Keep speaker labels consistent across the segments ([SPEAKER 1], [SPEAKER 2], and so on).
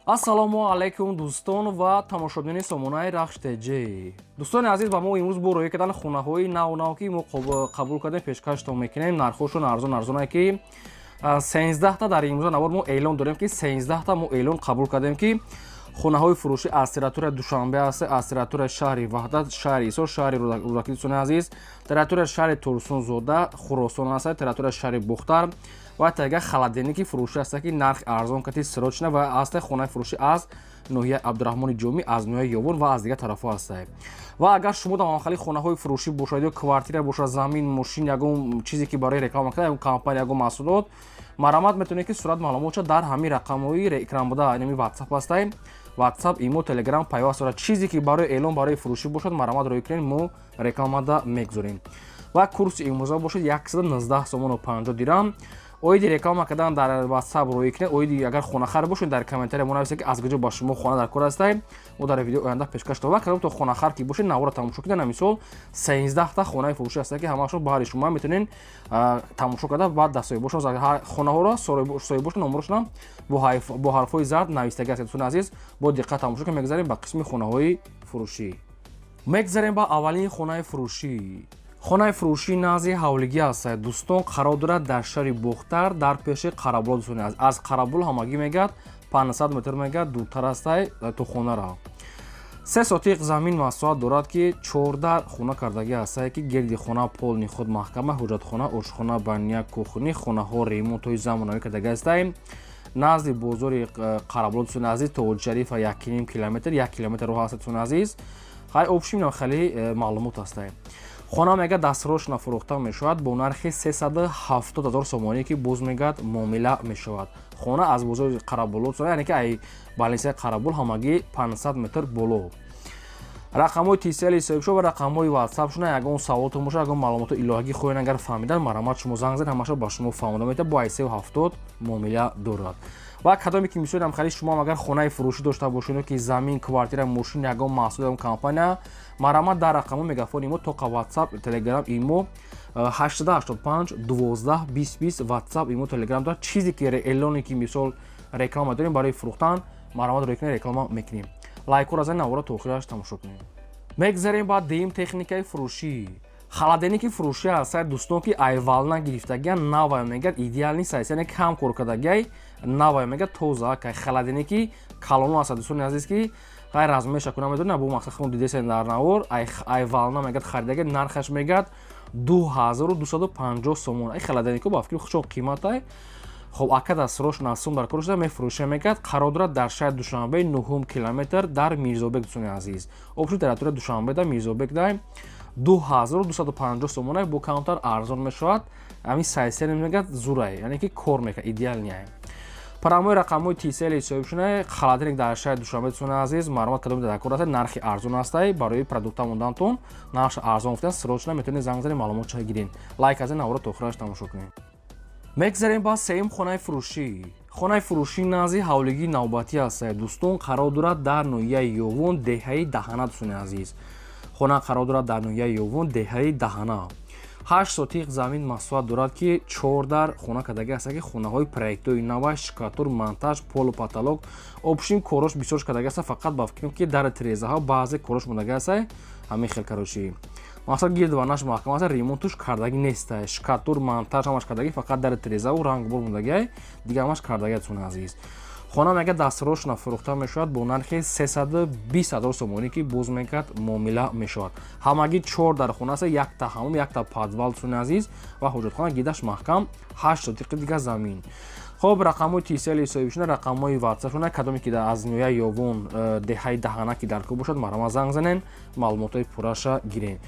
[SPEAKER 1] Ассалому алайкум, дӯстон ва тамошобинони сомонаи Рахш ТЖ. Дӯстони азиз, ба мо имрӯз бо рӯя кардани хонаҳои нав нав, ки мо қабул кардем, пешкаштон мекунем. Нархҳошон арзон арзоне, ки 13та дар имрӯза навор мо эълон дорем, ки 13та мо эълон қабул кардем, ки хонаҳои фурӯшӣ аз территорияи Душанбе аст, аз территорияи шаҳри Ваҳдат, шаҳри Исор, шаҳри Рӯдакӣ. Дӯстони азиз, территорияи шаҳри Турсунзода, Хуросон аст, территорияи шаҳри Бухтар ва тага холодильники фурӯшӣ аст, ки нарх арзон кати срочно ва аст. Хонаи фурӯшӣ аз ноҳияи Абдураҳмони Ҷомӣ, аз ноҳияи Ёвон ва аз дигар тарафҳо ҳаст. Ва агар шумо дар махали хонаҳои фурӯшӣ бошад ё квартира бошад, замин, мошин, ягон чизе, ки барои реклама карда, ягон компания, ягон маҳсулот, марҳамат, метавонед, ки сурат маълумотша дар ҳамин рақамҳои экран буда, инами Ватсап ҳастай, Ватсап, Имо, Телеграм пайваст дорад. Чизе ки барои эълон, барои фурӯшӣ бошад, марҳамат, рӯй кунед, мо рекламада мегузорем. Ва курси имрӯза бошад 119 сомону 50 дирам. Оиди реклама кардан дар Ватсап рӯй кунед. Оиди агар хонахар бошед, дар комментария мо нависед, ки аз куҷо ба шумо хона дар кор ҳастай, мо дар видео оянда пешкаш ва кадом то хонахар ки бошед, навора тамошо кунед. Мисол, 13та хонаи фурӯшӣ ҳаста, ки ҳамаашон баҳри шумо метавонед тамошо карда, баъд дар соҳибошон хонаҳоро, соҳибошон номерошонам бо ҳарфҳои зард навистагӣ аст. Дӯстони азиз, бо диққат тамошо кунед. Мегзарем ба қисми хонаҳои фурӯшӣ. Мегзарем ба аввалин хонаи фурӯшӣ. Хонаи фурӯшӣ назди ҳавлигӣ аст, дӯстон, қарор дорад дар шаҳри Бохтар, дар пеши Қарабуло. Дӯстони азиз, аз Қарабул ҳамагӣ мегӯяд 500 метр мегӯяд дуртар астай то хонаро. 3 сотиқ замин масоҳат дорад, ки 14 хона кардагӣ ҳастае, ки гирди хона полный худ маҳкама, ҳуҷҷатхона, ошхона, баня, кухня, хонаҳо ремонтҳои замонавӣ кардагӣ ҳастае. Назди бозори Қарабуло, дӯстони азиз, то Шарифа 1,5 километр, 1 километр роҳ аст. Дӯстони азиз, хай, общем, хеле маълумот ҳастае. Хона мега дастрош нафурӯхта мешавад бо нархи 370 ҳазор сомонӣ, ки боз мегӯяд муомила мешавад. Хона аз бозори Қарабуло, яъне ки ай больницаи Қарабул ҳамагӣ 500 метр боло. Рақамҳои Тисели ҳисобшо ва рақамҳои Ватсапшона. Ягон саволтон бошад, ягон маълумоти илоҳагӣ хоҳед агар фаҳмидан, марҳамат, шумо занг занед, ҳамаша ба шумо фаҳмода метавад. Бо ай 70 муомила дорад. Ва кадоме ки мисолам хари, шумо агар хонаи фурӯшӣ дошта бошед, ки замин, квартира, мошин, ягон маҳсул, ягон компания, марҳамат, дар рақамҳои мегафони мо тоқа Ватсап, Телеграм, Имо 885 12 20 20, Ватсап, Имо, Телеграм дорад. Чизе ки эълоне ки мисол реклама дорем барои фурӯхтан, марҳамат, рӯй кунед, реклама мекунем. Лайкҳоро зани, навора то охираш тамошо кунем. Мегзарем ба дуюм техникаи фурӯшӣ. Холодильники фурӯшӣ ҳастад, дӯстон, ки ай Волна гирифтагия, навая мегӯяд, идеальный сайз, яъне кам кор кардагиай, навая мегӯяд, тоза кай холодильники калоно ҳастад, дӯстони азиз, ки ғайр размеша кунам медонам, бо мақсад худон дидесен дар навор. Ай Волна мегӯяд харидагия, нархаш мегӯяд 2250 сомон. Ай холодильнико ба фикри худшон қиматай. Хоб, ака дастрош насум дар кор шуда мефурӯша мегӯяд. Қарор дорад дар шаҳри Душанбе, нуҳум километр, дар Мирзобек. Дӯстони азиз, общем, территория Душанбе да Мирзобек дай 2250 сомона, бо камтар арзон мешавад. Ҳамин сайсер мегӯяд зурай, яъне ки кор мекунад, идеальный. Парамои рақамҳои Тисели ҳисобшуна. Холодильник дар шаҳри Душанбе, дӯстони азиз, марҳамат, кадоме дар кор аст, нархи арзон ҳастай, барои продукта мондантон нархи арзон гуфтан, срочно метавонед занг занед, маълумот гирен. Лайк аз ин навора то охираш тамошо кунед. Мегзарем ба сеюм хонаи фурӯшӣ. Хонаи фурӯшӣ назди ҳавлигии навбатӣ аст, дӯстон, қарор дорад дар ноҳияи Ёвон, деҳаи Даҳана. Дӯстони азиз, хона қарор дорад дар ноҳияи Ёвон, деҳаи Даҳана. 8 сотиқ замин масоҳат дорад, ки чор дар хона кардагӣ аст, ки хонаҳои проектҳои нава, штукатур, монтаж, полу потолок, общем, корош бисёрш кардагӣ аст. Фақат ба фикрам, ки дари тирезаҳо баъзе корош мондагӣ аст. Ҳамин хел короче, мақсад гирд ва наш маҳкам аст, ремонтуш кардагӣ нест, штукатур, монтаж ҳамаш кардагӣ, фақат дари тирезаву рангбор мондагиай, дига ҳамаш кардагӣ. Дӯстони азиз, хона мега дастрошна фурӯхта мешавад бо нархи 320 ҳазор сомонӣ, ки боз мекард муомила мешавад. Ҳамагӣ чор дар хона аст, якта ҳамом, якта подвал, дӯстони азиз, ва ҳоҷатхона гидаш маҳкам, 8 сотиқи дига замин. Хоб, рақамҳои Тисели ҳисобишуна, рақамҳои Ватсапшуна. Кадоме ки аз ноҳияи Ёвон, деҳаи Даҳана ки дар кор бошад, марҳамат, занг занен, маълумотҳои пурраша гирен.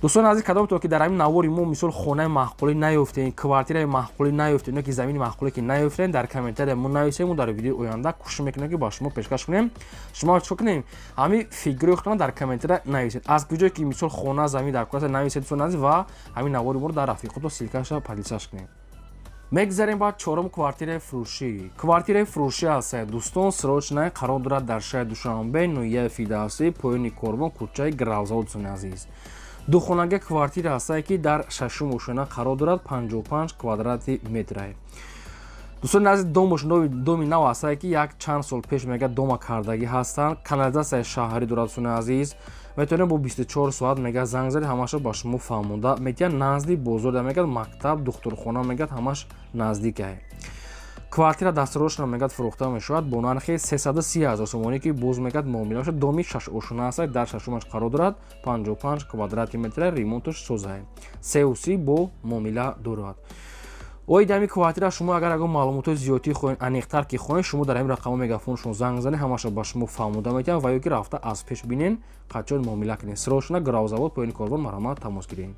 [SPEAKER 1] Дӯстони азиз, кадомтон ки дар ҳамин навори мо мисол хонаи маъқулӣ наёфтем, квартираи маъқулӣ наёфтем ё ки замини маъқулӣ ки наёфтем, дар комментария мо нависем, мо дар видеои оянда кӯшиш мекунем, ки ба шумо пешкаш кунем. Шумо чикор кунем? Ҳамин фикрҳои худтон дар комментария нависед, аз куҷое ки мисол хона, замин дар кор аст, нависед, дӯстони азиз, ва ҳамин навори моро дар рафиқото ссылкаша поделиться кунем. Мегзарем ба чорум квартираи фурӯшӣ. Квартираи фурӯшӣ аст, дӯстон, срочно, қарор дорад дар шаҳри Душанбе, ноҳияи Фирдавсӣ, поёни Корвон, кӯчаи Гравзавод. Дӯстони азиз, духонага квартира ҳастае, ки дар шашум ошёна қарор дорад, 55 квадрати метрае. Дӯстони азиз, домаш доми нав ҳастае, ки як чанд сол пеш, мега, дома кардагӣ ҳастанд. Канализатсияи шаҳрӣ дорад. Дӯстони азиз, метавонед бо 24 соат, мега, занг зани, ҳамаша ба шумо фаҳмонда метиҳанд. Назди бозор, мегад, мактаб, духтурхона, мегад, ҳамаш наздикае. Квартира дастрошна, мегад, фурӯхта мешавад бо нархи 330 ҳазор сомонӣ, ки боз, мегад, муомила мешавад. Доми шашошона аст, дар шашумаш қарор дорад, 55 квадрати метра, ремонташ созае, сеуси бо муомила дорад. Оиди ҳами квартира шумо агар ягон маълумотҳои зиёдтӣ хоҳед, аниқтар ки хоҳед, шумо дар ҳамин рақамҳо мегафоншон занг занед, ҳамаша ба шумо фаҳмода метиҳанд ва ё ки рафта аз пеш бинен, қачон муомила кунед. Срочно Гравзавод, поёни корвон, марҳамат, тамос гиред.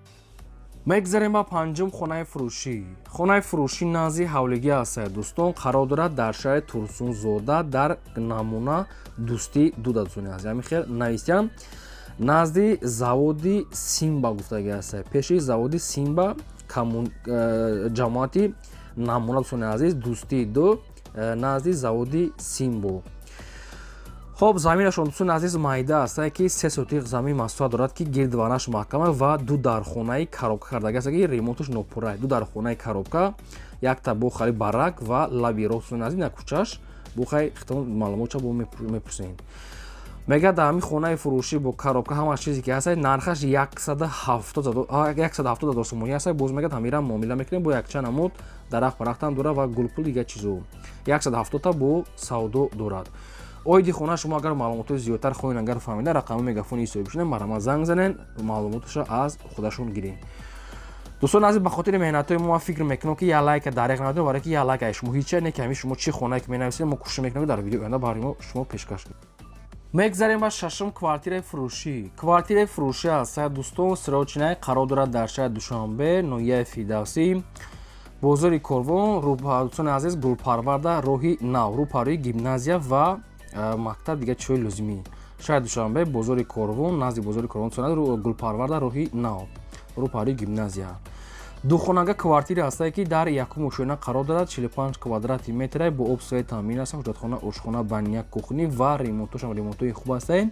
[SPEAKER 1] Мегзарем ба панҷум хонаи фурӯшӣ. Хонаи фурӯшӣ назди ҳавлигӣ ҳастад, дӯстон, қарор дорад дар шаҳри Турсунзода, дар Намуна, Дӯстӣ ду. Дӯстони азиз, ҳамин хел навистиям, назди заводи Симба гуфтагӣ ҳастад, пеши заводи Симба, ҷамоати Намуна, дӯстони азиз, Дӯстии ду, назди заводи Симбо. Хоб, заминашон, дӯстони азиз, майда аст, ки 3 сотиқ замин масоҳат дорад, ки гирдванаш маҳкама ва ду дархонаи коробка кардаги аст, ки ремонташ нопурра. Ду дархонаи коробка, якта бо хали барак ва лаби роҳ. Дӯстони азиз, на кӯчаш бо хай хитон маълумотша бо мепурсем. Мега, дар ҳамин хонаи фурӯшӣ бо коробка, ҳама чизе ки ҳаст, нархаш 170 ҳазор сомонӣ аст. Боз, мегад, ҳамира муомила мекунем. Бо якчанд намуд дарахт парахтам дорад ва гулпул, дигар чизо, 170-та бо савдо дорад. Оиди хона шумо агар маълумотҳои зиёдтар хоҳед, агар фаҳмида, рақами мегафони соҳибшуда, марҳамат, занг занен, маълумоташа аз худашон гирем. Дӯстон азиз, ба хотири меҳнатҳои мо ман фикр мекунам, ки як лайка дареғ надорем, барои ки як лайка шумо ҳича не ки ҳамин шумо чӣ хонае ки менависед, мо кӯшиш мекунем, ки дар видеои оянда барои мо шумо пешкаш кунем. Мегзарем ба шашум квартираи фурӯшӣ. Квартираи фурӯшӣ аст, дӯстон, срочный, қарор дорад дар шаҳри Душанбе, ноҳияи Фирдавсӣ, бозори Корвон, дӯстони азиз, Гулпарварда, роҳи нав, рӯпарӯи гимназия ва мактаб, дигар чизҳои лозимӣ. Шаҳри Душанбе, бозори Корвон, назди бозори Корвон, Гулпарварда, роҳи нав, рӯпарӯи гимназия. Духонага квартира ҳастае, ки дар якум ошёна қарор дорад, 45 квадрати метра, бо об, свет таъмин аст, ҳоҷатхона, ошхона, баня, кухня ва ремонтошам ремонтҳои хуб ҳастае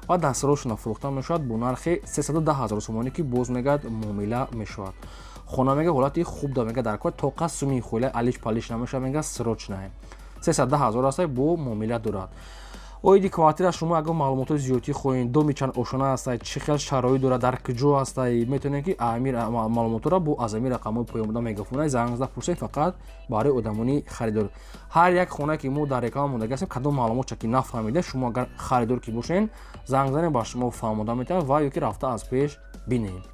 [SPEAKER 1] ва дастрошона фурӯхта мешавад бо нархи 310 ҳазор сомонӣ, ки боз, мегӯяд, муомила мешавад. Хона, мега, ҳолати хуб да, мега, дар кор тоқа суми хола алиш палиш намешавад, мега, срочная, 310 ҳазор аст, бо муомила дорад. Оиди квартира шумо агар маълумотҳои зиёдтӣ хоҳед, доми чанд ошона ҳастай, чӣ хел шароит дорад, дар куҷо ҳастай, метавонед, ки амир маълумотҳоро бо аз ами рақамҳои поён буда мегафона занг зада пурсед. Фақат барои одамони харидор. Ҳар як хонае ки мо дар реклама мондаги ҳастем, кадом маълумотча ки нафаҳмида, шумо агар харидор ки бошед, занг занед, ба шумо фаҳмода метавонад ва ё ки рафта аз пеш бинед.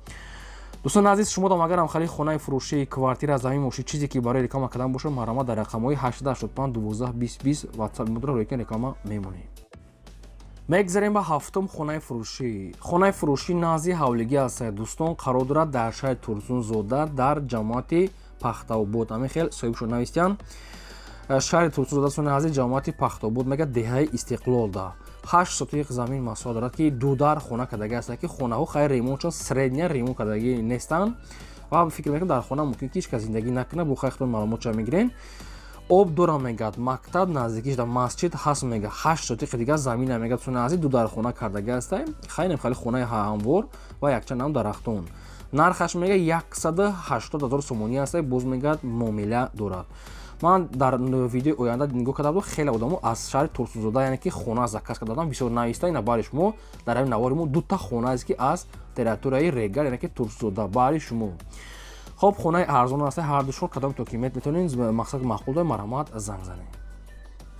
[SPEAKER 1] Дӯстони азиз, шумо дам агарам хали хонаи фурӯшии, квартира, замин, мошин, чизе ки барои реклама кардан бошад, марҳамат, дар рақамҳои 885 12 20 20 ватсап модро ройкан реклама мемонем. Мегзарем ба ҳафтум хонаи фурӯшӣ. Хонаи фурӯшӣ назди ҳавлигӣ аст, дӯстон, қарор дорад дар шаҳри Турсунзода, дар ҷамоати Пахтаобод. Ҳамин хел соҳибшон навистиянд: шаҳри Турсунзода, дӯстони азиз, ҷамоати Пахтаобод, мега, деҳаи Истиқлолда. 8 сотиқ замин масоҳат дорад, ки дудар хона кардаги аст, ки хонаҳо хайр ремонтшон средний ремонт кардагӣ нестанд ва фикр мекунам, дар хона мумкин ки ҳеч кас зиндагӣ накунад. Бо хайр, худтон маълумотша мегирен. Об дорам, мегӯяд, мактаб наздикиш, дар масҷид ҳаст, мега. 8 сотиқи дигар замина, мега, дӯстони азиз, ду дар хона кардаги аста, хайнем хали хонаи ҳамвор ва якчанд нам дарахтон. Нархаш, мега, 180 ҳазор сомонӣ аста, боз, мегӯяд, муомила дорад. Ман дар видеои оянда нигоҳ карда будам, хеле одамо аз шаҳри Турсунзода, яъне ки хона заказ карда будам, бисёр нависта. Ина бари шумо дар ҳамин навори мо дута хона аст, ки аз территорияи Регар, яъне ки Турсунзода, бари шумо. Хоб, хонаи арзон аст ҳардушон. Кадом документ метавонед, мақсад маъқул доред, марҳамат, занг занед.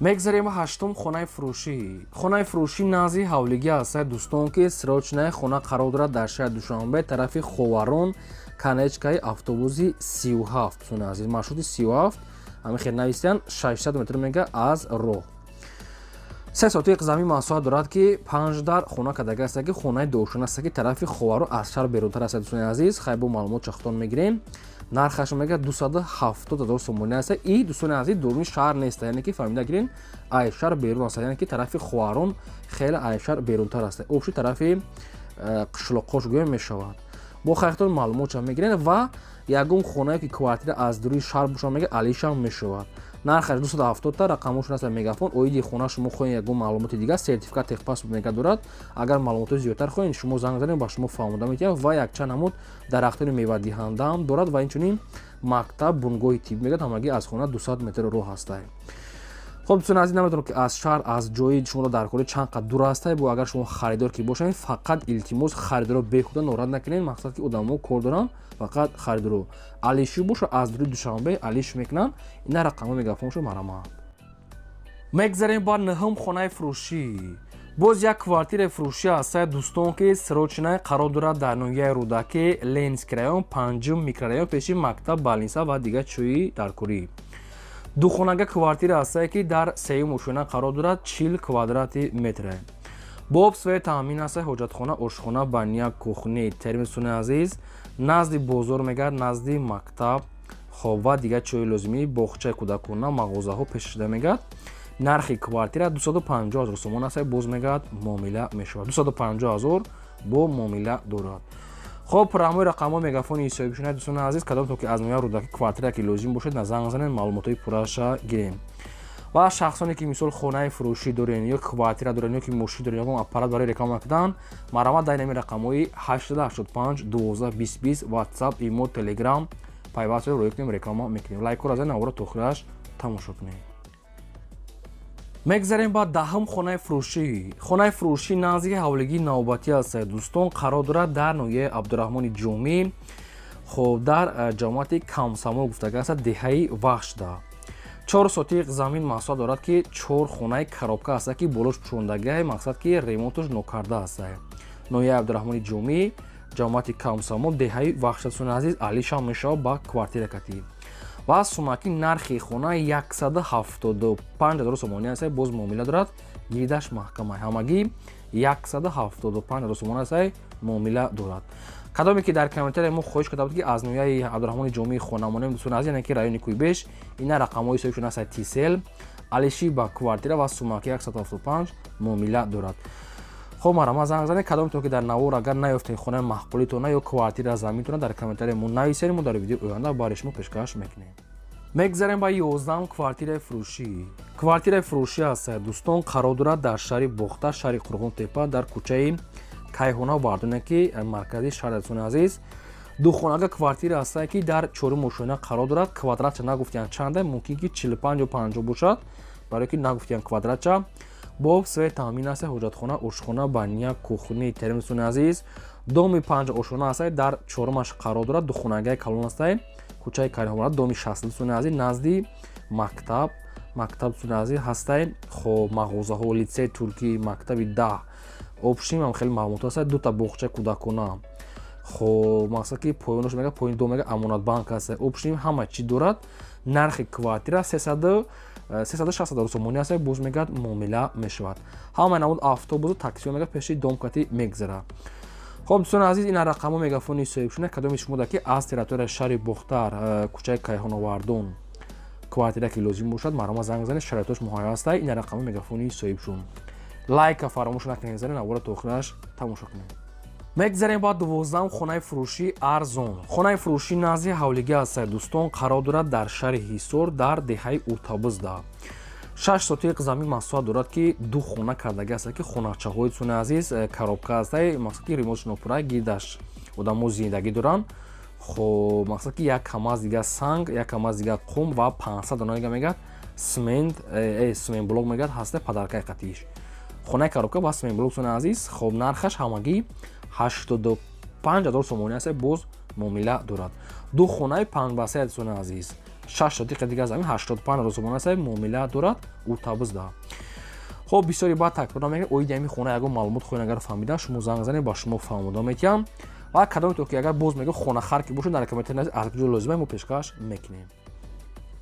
[SPEAKER 1] Мегзарем ба ҳаштум хонаи фурӯшӣ. Хонаи фурӯшӣ назди ҳавлигӣ аст, дӯстон, ки срочная хона қарор дорад дар шаҳри Душанбе, тарафи Ховарон, конечкаи автобуси 37. Дӯстони азиз, маршрути 37, ҳамин хел нависиян, 600 метр, мега, аз роҳ. 3 сотиқ замин масоҳат дорад, ки панҷ дар хона кардаги аст, ки хонаи дуошона аст, ки тарафи Ховаро, аз шаҳр берунтар аст. Дӯстони азиз, хай, бо маълумот чахтон мегирем. Нархаш, мега, 270 ҳазор сомонӣ аст. И дӯстони азиз, дуруни шаҳр нест, яъне ки фаҳмида гирем, ай шаҳр берун аст, яъне ки тарафи Ховарон, хеле ай шаҳр берунтар аст, общий тарафи қишлоқош гӯям мешавад. Бо хайртон маълумотша мегирем ва ягон хонае ки квартира аз дуруни шаҳр бошад, мега, алишам мешавад. Нархаш 270 та, рақамошон аст Мегафон. Оиди хона шумо хоҳед ягон маълумоти дигар, сертификат, техпаспорт мега дорад. Агар маълумоти зиёдтар хоҳед, шумо занг занед, ба шумо фаҳмода метиҳад. Ва якчанд намуд дарахтони мевадиҳандаам дорад ва инчунин мактаб, бунгоҳи тиббӣ мегӯяд, ҳамагӣ аз хона 200 метр роҳ ҳастай. Хоб, дӯстони азиз, намедонам, ки аз шаҳр, аз ҷои шуморо дар кори чанд қад дур ҳастай. Бо агар шумо харидор ки бошед, фақат илтимос, харидоро бехуда норад накунед. Мақсад ки одамо кор доранд, фақат харидоро алиши боша, аз дури Душанбе алиш мекунанд. Ина рақамҳо Мегафоншо, марамат. Мегзарем ба нӯҳум хонаи фурӯшӣ. Боз як квартираи фурӯшӣ ҳастай, дӯстон, ки срочно қарор дорад дар ноҳияи Рӯдакӣ, Ленинский район, панҷум микрорайон, пеши мактаб, больница ва дигар чӯи даркорӣ. Духонага квартира ҳастае, ки дар сеюм ошёна қарор дорад, 40 квадрати метре. Бо об, свет таъмин аста, ҳоҷатхона, ошхона, баня, кухня, термос, дӯстони азиз. Назди бозор мегардад, назди мактаб, хоб ва дигар чӯи лозимӣ, боғчаи кӯдакона, мағозаҳо пешшуда мегардад. Нархи квартира 250 ҳазор сомон аст, боз мегардад, муомила мешавад. 250 ҳазор бо муомила дорад. Хоб, рамои рақамҳо Мегафони ҳисобишуна, дӯстони азиз. Кадомто ки аз ноҳияи Рӯдакӣ квартира ки лозим бошед, на занг занед, маълумотҳои пурраша гирем. Ва шахсоне ки мисол хонаи фурӯшӣ дорен ё квартира дорен ё ки мошин дорен, ягон аппарат барои реклама кардан, марҳамат, дар инами рақамҳои 885 12 20 20, WhatsApp, Имо, Telegram пайваст рӯй кунем, реклама мекунем. Лайкҳоро занед, навора то охираш тамошо кунед. Мегзарем ба 10-ум хонаи фурӯшӣ. Хонаи фурӯшӣ наздики ҳавлигии навбатӣ аст, дӯстон, қарор дорад дар ноҳияи Абдураҳмони Ҷомӣ, хоб, дар ҷамоати Камсамол гуфтага аст, деҳаи Вахшда. 4 сотиқ замин маҳсулот дорад, ки чор хонаи коробка аст, ки болош пӯшондагиай, мақсад ки ремонташ нокарда аст. Ноҳияи Абдураҳмони Ҷомӣ, ҷамоати Камсамол, деҳаи Вахшда, дӯстони азиз, алишам мешавад ба квартира катӣ. Ва сумаки нархи хона 175 ҳазор сомонӣ аст, боз муомила дорад, гирдаш маҳкама. Ҳамагӣ 175 ҳазор сомонӣ аст, муомила дорад. Кадоме ки дар комментария мо хоҳиш карда буд, ки аз ноҳияи Абдураҳмони Ҷомии хонамонем, дӯстони азиз, яъне ки райони Кӯйбеш, ина рақамҳои ҳисобишон аст Тисел, алиши ба квартира ва сумаки 175 муомила дорад. Хоб, марҳамат, занг занед. Кадомтон ки дар навор агар наёфтед хонаи маъқулитона ё квартира, заминтона, дар комментария мо нависед, мо дар видеои оянда барои шумо пешкаш мекунем. Мегзарем ба 11-ум квартираи фурӯшӣ. Квартираи фурӯшӣ аст, дӯстон, қарор дорад дар шаҳри Бохтар, шаҳри Қурғонтепа, дар кӯчаи Кайҳона Вардоне, ки маркази шаҳр, дӯстони азиз. Духонага квартира ҳастае, ки дар чорум ошёна қарор дорад. Квадратча нагуфтиянд чанда, мумкин ки 45 ё 50 бошад, барое ки нагуфтиянд квадратча. Бо об, свет таъмин аст, ҳоҷатхона, ошхона, баня, кухня, термос, дӯстони азиз. Доми панҷ ошёна ҳастае, дар чорумаш қарор дорад. Духонагаи калон ҳастае, кӯчаи Кайҳона, доми 60, дӯстони азиз, назди мактаб. Мактаб, дӯстони азиз, ҳастае, хоб, мағозаҳо, литсеи туркӣ, мактаби 10 общим ҳам хеле маълумот ҳастае, дута боғчаи кӯдакона. Хоб, мақсад ки поёнаш мега, поёни дом мега Амонатбанк ҳастае. Общим ҳама чӣ дорад. Нархи квартира 360 ҳазор сомонӣ аст, боз мегӯяд, муомила мешавад. Ҳамаи намуд автобусу таксиҳо мега пеши домкати мегзарад. Хоб, дӯстони азиз, ин рақамҳо Мегафони соҳибшуна. Кадоми шумо ки аз территорияи шаҳри Бохтар, кӯчаи Кайҳоновардон квартира ки лозим бошад, марҳамат, занг занед, шароитош муҳайё ҳастай. Ин рақамҳо Мегафони соҳибшун. Лайка фаромӯш накунед, занед, навора то охираш тамошо кунед. Мегзарем ба 12-ум хонаи фурӯшӣ арзон. Хонаи фурӯшӣ назди ҳавлигӣ аст, дӯстон, қарор дорад дар шаҳри Ҳисор, дар деҳаи Уртабузда. 6 сотиқ замин масоҳат дорад, ки ду хона кардагӣ аст, ки хоначаҳои, дӯстони азиз, коробка ҳастай, мақсад ки ремонтш нопурра, гирдаш одамо зиндагӣ доранд. Хоб, мақсад ки як камаз дига санг, як камаз дига қум ва 500 дона дига мегӯяд смент блок мегӯяд ҳаста, подаркаи қатиш. Хонаи коробка ва смент блок, дӯстони азиз. Хоб, нархаш ҳамагӣ 85 ҳазор сомонӣ аст, боз муомила дорад. Ду хонаи панҷбасаи, дӯстони азиз, 6 сотиқи дига замин, 85 ҳазор сомонӣ аст, муомила дорад, Уртабузда. Хоб, бисёри баъд такрор намекунем. Оиди ҳамин хона ягон маълумот хоҳед агар фаҳмидан, шумо занг занед, ба шумо фаҳмода метиҳам. Ва кадоме ки агар боз мегӯ хонахар ки бошад, дар комментария аз куҷо лозима, мо пешкаш мекунем.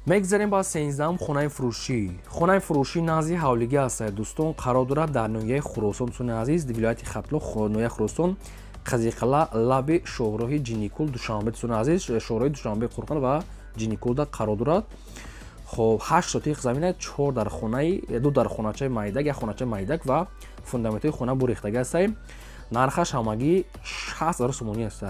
[SPEAKER 1] Мегзарем ба 13-ум хонаи фурӯшӣ. Хонаи фурӯшӣ назди ҳавлигӣ аст, дӯстон, қарор дорад дар ноҳияи Хуросон, дӯстони азиз, вилояти Хатлон, ноҳияи Хуросон, Қазиқала, лаби шоҳроҳи Ҷиникул Душанбе, дӯстони азиз, шоҳроҳи Душанбе Қурған ва Ҷиникулда қарор дорад. Хоб, 8 сотиқ замина, чор дар хонаи, ду дар хоначаи майдак, як хоначаи майдак ва фундаментҳои хона бурехтагӣ ҳастаи. Нархаш ҳамагӣ 60 000 сомонӣ аст.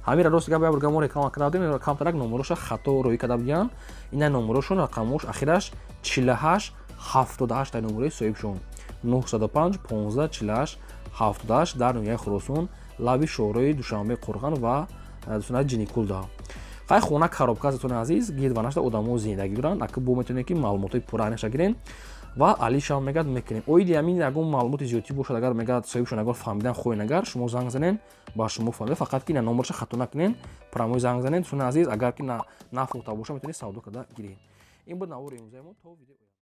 [SPEAKER 1] Ҳамира рост гап, як мо реклама карда будем, камтарак номероша хато роӣ карда будиян. Ина номерошон, рақамош ахираш 48 78, дар номерои соҳибшон 905 15 48 78, дар ноҳияи Хуросон, лаби шоҳрои Душанбе Қурған ва дӯстона Ҷиникулда. Хай, хона коробка аст, дӯстони азиз, гирд ва нашта одамо зиндагӣ доранд. Ака бо метавонед, ки маълумотҳои пурра аниқша гирен ва алишам мегӯяд, мекунем. Оиди ҳамин ягон маълумоти зиёдтӣ бошад, агар мегӯяд соҳибшон, агар фаҳмидан хоҳед, агар шумо занг занен, ба шумо фаҳмида. Фақат ки на номерша хато накунен, прямой занг занен. Дӯстони азиз, агар ки нафурӯхта боша, метавонед савдо карда гиред. Ин буд навори имрӯзаи мо. То видео.